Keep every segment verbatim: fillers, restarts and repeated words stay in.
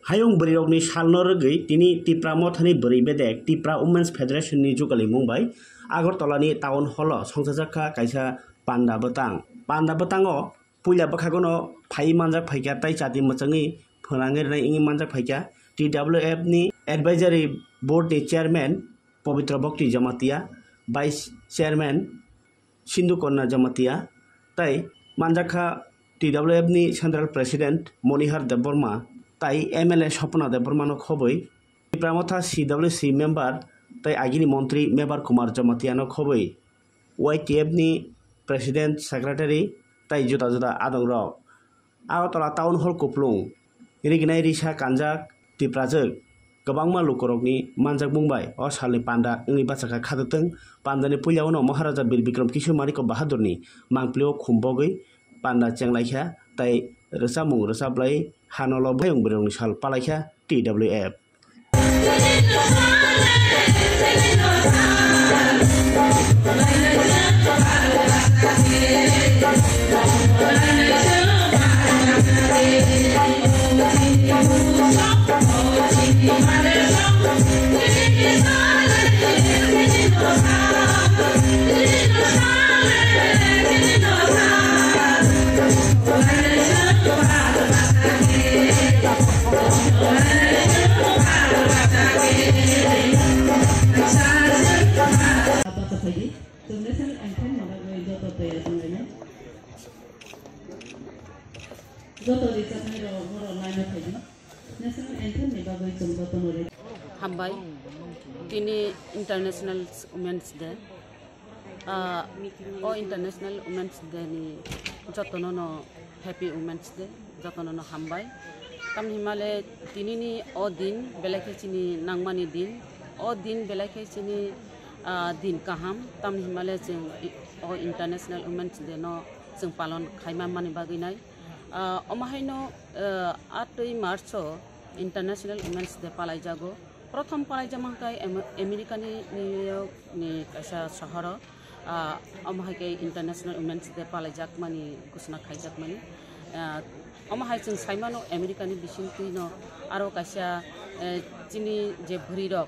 Hayung bwrwirokni salno rwgwi tini Tipra Mothani bwrwi bedek Tipra Women's Federation ni jugalimung bai Agartala ni Town Hall o songchajakha kaisa panda bwtang. Panda bwtango puila bwkhagono phaiwi manjak phaikha tei chati mwchangwi phwnangwi rwnai wngwi manjak phaikha T W F ni Advisory Board ni Chairman Pabitra Bhakti Jamatia, Vice Chairman Sindhu Kanya Jamatia, tei manjakha T W F ni Central President Monihar Debbarma, tei M L A Swapna Debbarma no khobwi, Tipra Motha C W C member tei agini montri Mebar Kumar Jamatia no khobwi, Y T F ni President Secretary tei juda juda adongrok. Agartala Town Hall kuplung rignai risa kanjak Tiprajwk kwbangma lukurokni manjakmung bai o salni panda wngwi bachakha khatwtwng. Pandani puilao no Maharaja Bir Bikram Kishore Manikya Bahadurni mangpilio khum bogwi panda chenglaikha tei rwchapmung rwchaplai hano lo bayung bwrwirokni sal palaikha T W F. Joto twi aswk. Joto rijak nai rok borok line o phaidi. National anthem ni bagwi chwng jotono ready. Hambai, tini International Women's Day. Ah, o International Women's Day ni jotono no Happy Women's Day, jotono no hambai. Tamni himale tinini o din belai khe chini nangmani din. O din belai khe chini, ah, din kaham. Tamni himale chwng i-, o International Women's Day no chwng palon khaima mani bagwi nai. Ah, omo haino, ah, atwi March o International Women's Day palaijago. Prothom palaijama hwnkhe Am-, America ni New York ni kaisa sohoro, ah, omo hai khe International Women's Day palaijakmani ghosona khaijakmani. Ah, omo hai chwng saimano America ni bisingtwi no aro kaisa, eh, chini je bwrwi rok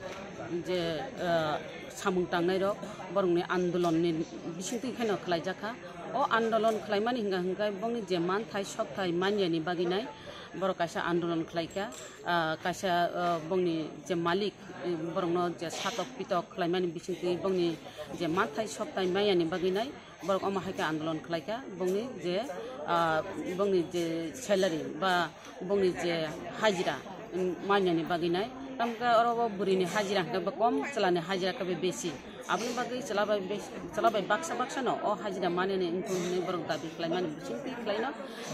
je, ah, samung tangnai rok borokni andolon ni bisingtwi kheno khlaijakha. O andolon khlaimani hwnkha hwnkhe bongni je manthai sokthai manyani bagwi nai borok kaisa andolon khlaikha. Ah, kaisa, ah, bongni je malik, eh, borokno je satok pitok khlaimani bisingtwi bongni je manthai sokthai mayani bagwi nai borok omo hai khe andolon khlaikha. Bongni je, ah, bongni je salary ba bongni je hajira, mm, manyani bagwi nai. Tamkhe oro o bwrwini hajira hwnkhe bo kom, chwlani hajira khe bo besi. Aboni bagwi chwla bai bes-, chwla bai baksa baksa no o hajira manani wngthung hwnwi borok dabi khlaimani bisingtwi khlaino.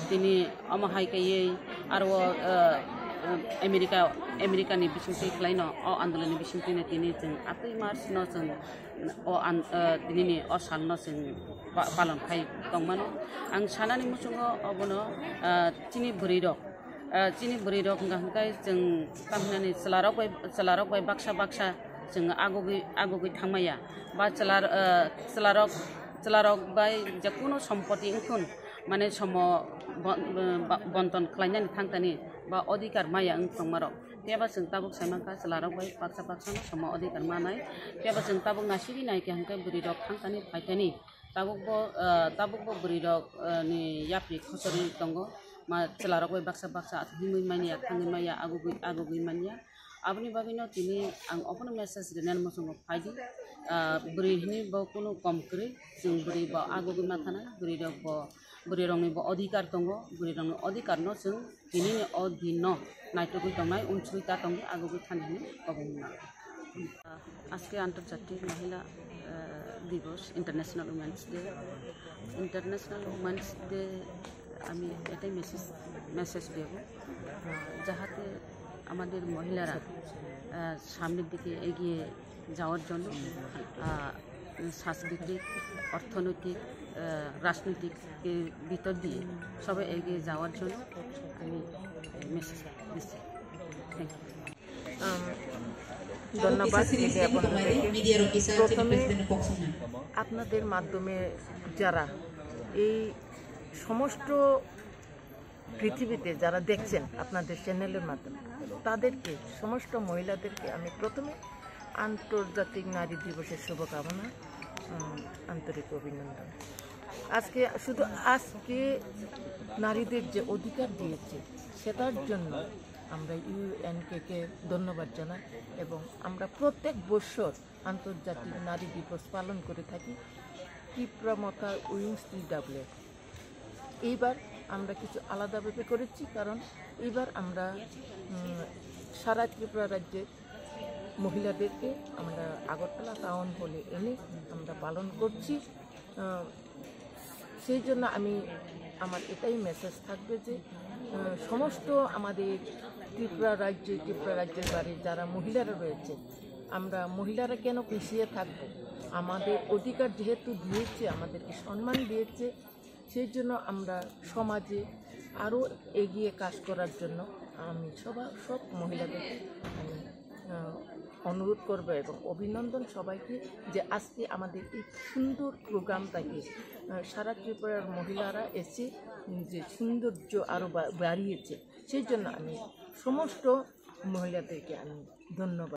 Tini omo hai kaiwi aro o, eh, America, America ni bisingtwi khlaino, o andolon ni bisingtwi no tini chwng atwi March no chwng o an-, eh, tinini o sal no chwng pa-, palon khai tongmano. Ang sanani muchungo obono, eh, chini bwrwi rok, eh, chini bwrwi rok hwnkha hwnkhe chwng tamhinani chwla rok bai, chwla rok bai baksa baksa chwng agugwi, agugwi thangmaya. Ba chwlar, eh, chwlarok, chwlarok bai je kunu sompoti wngthun, mane somo bon-, ba-, bonton khlainani thangtani ba odhikar maya wng tongmarok. Phiya ba chwng tabuk saimankha chwlarok bai baksa baksa no somo odhikar manai. Phiya ba chwng tabuk nasiri naikha hwnkhe bwrwi rok thangtani phaithani. Tabuk bo, eh, tabuk bo bwrwi rok, eh, ni yapri khosori tongo. Ma chwlarok bai baksa baksa himwi manya, thangwi manya, agugwi, agugwi manya. Aboni bagwino tini ang obono message rinani muchungo phaidi. Ah, bwrwi hwnwi bo kunu kom kwrwi, chwng bwrwi bo agugwi ma thanai, bwrwi rok bo, bwrwi rokni bo odhikar tongo, bwrwi rokni odhikar no chwng tinini o din no naitugwi tongnai, unsuri ta tongwi agugwi thani hwnwi kobong ma. আজকে আন্তর্জাতিক মহিলা, আহ, দিবস, international women's day. International women's day আমি এটাই message, message দেব, আহ, যাহাতে আমাদের মহিলারা, আহ, সামনের দিকে এগিয়ে যাওয়ার জন্য, আহ, সাংস্কৃতিক, অর্থনৈতিক, আহ, রাজনৈতিক এর ভিতর দিয়ে সবাই এগিয়ে যাওয়ার জন্য আমি মেসেজ দিচ্ছি। Thank you. আম, ধন্যবাদ মিডিয়া বন্ধুদেরকে। প্রথমে আপনাদের মাধ্যমে যারা এই সমস্ত পৃথিবীতে যারা দেখছেন আপনাদের চ্যানেলের মাধ্যমে, তাদেরকে, সমস্ত মহিলাদেরকে আমি প্রথমে আন্তর্জাতিক নারী দিবসের শুভকামনা, উম, আন্তরিক অভিনন্দন। আজকে শুধু আজকে নারীদের যে অধিকার দিয়েছে, সেটার জন্য আমরা ইউএনকে কে ধন্যবাদ জানাই এবং আমরা প্রত্যেক বছর আন্তর্জাতিক নারী দিবস পালন করে থাকি ত্রিপুরা মথা উইংস টিডাব্লিউ। এইবার আমরা কিছু আলাদাভাবে করেছি, কারণ এইবার আমরা, উম, সারা ত্রিপুরা রাজ্যের মহিলাদেরকে আমরা আগরতলা টাউন হলে এনে আমরা পালন করছি। আহ, সেই জন্য আমি, আমার এটাই মেসেজ থাকবে যে, আহ, সমস্ত আমাদের ত্রিপুরা রাজ্যে, ত্রিপুরা রাজ্যের বাইরে যারা মহিলারা রয়েছে, আমরা মহিলারা কেন পিছিয়ে থাকবো? আমাদের অধিকার যেহেতু দিয়েছে, আমাদেরকে সম্মান দিয়েছে, সেই জন্য আমরা সমাজে আরও এগিয়ে কাজ করার জন্য আমি সবা-, সব মহিলাদেরকে আমি, আহ, অনুরোধ করব এবং অভিনন্দন সবাইকে যে আজকে আমাদের এই সুন্দর প্রোগ্রামটাকে, আহ, সারা ত্রিপুরার মহিলারা এসে যে সৌন্দর্য আরও বা-, বাড়িয়েছে, সেই জন্য আমি সমস্ত মহিলাদেরকে আমি ধন্যবাদ।